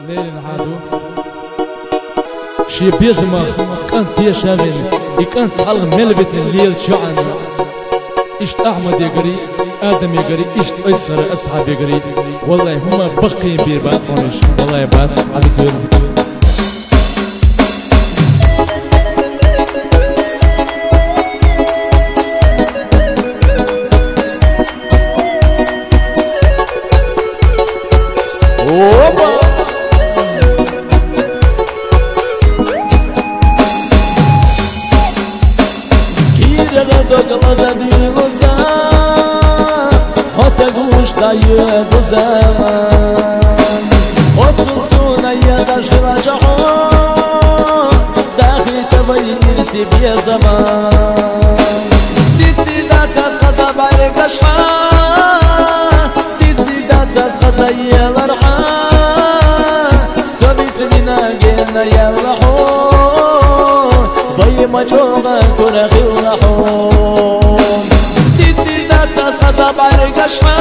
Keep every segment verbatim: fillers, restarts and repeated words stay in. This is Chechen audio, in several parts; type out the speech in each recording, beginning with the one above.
Леррина хьаду. Шен безамах кӀант тешавина, и кӀант цхьалха мел витина лелача йоӀана. Иштта Ахьмадагари, Адамагари, иштта айса хӀара асхьабагари. Валлахьи, хӀума баккхийна бийр бац хьона уж. Валлахьи, бац, Ӏадика вела. Опа! Кийрара дог лаза дуьйлуса, хьо ца гуш дӀайоьду заман. Оццул сона езаш хилча хьо, дахийта вай ирсе безаман. Дицдийр дац аз хаза бӀаргашха, дицдийр дац аз хаза елархьа. Со вицвина генна ялла хьо, вай ма чӀоагӀа кура хилла хьо. Дицдийр дац аз хаза бӀаргашха,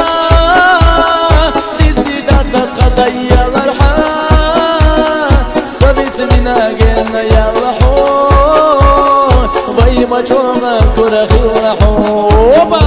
дицдийр дац аз хаза елархьа. Со вицвина генна ялла хьо, вай ма чӀоагӀа кура хилла хьо. Опа!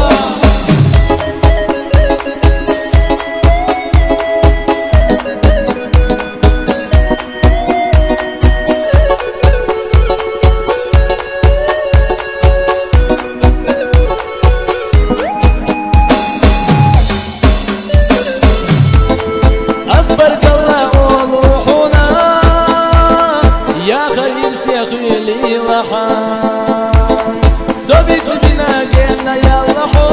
Аз баркалла олу хьуна, яха ирсе хуьлийла хьан. Со вицвина генна ялла хьо,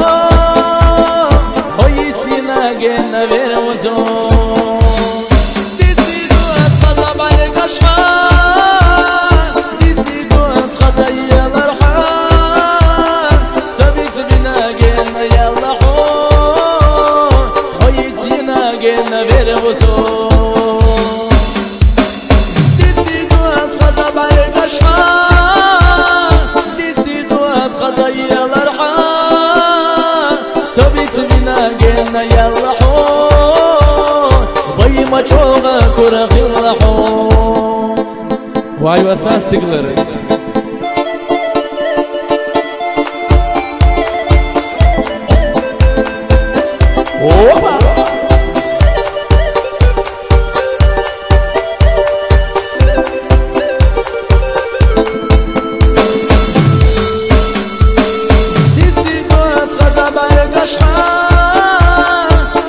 хьо йицйина генна вер ва со. Дицдийр ду аз хаза бӀаргашха, дицдийр ду аз хаза елархьа. Со вицвина генна ялла хьо, хьо йицйина генна вер ва со. Дицдийр ду аз хаза бӀаргашха, дицдийр ду аз хаза елархьа. Со вицвина генна ялла хьо, вай ма чӀоагӀа кура хилла хьо. Вай, ва сан стигалара. Опа! Дицдийр ду аз хаза бӀаргашха,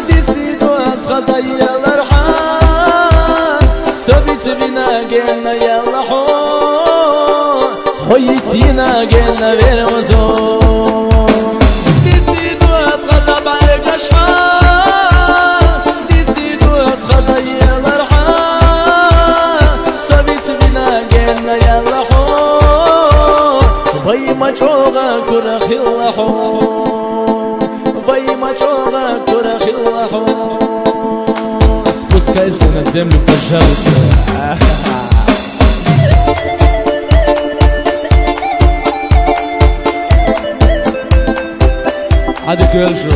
дицдийр ду аз хаза елархьа. Со вицвина генна ялла хьо, хьо йицйина генна вер ва со. Дицдийр ду аз хаза бӀаргашха, дицдийр ду аз хаза елархьа. Со вицвина генна ялла хьо, вай ма чӀоагӀа кура хилла хьо. Вай ма чӀоагӀа кура хилла хьо. Спускайся на землю, пожалуйста. Ӏадика вела шу,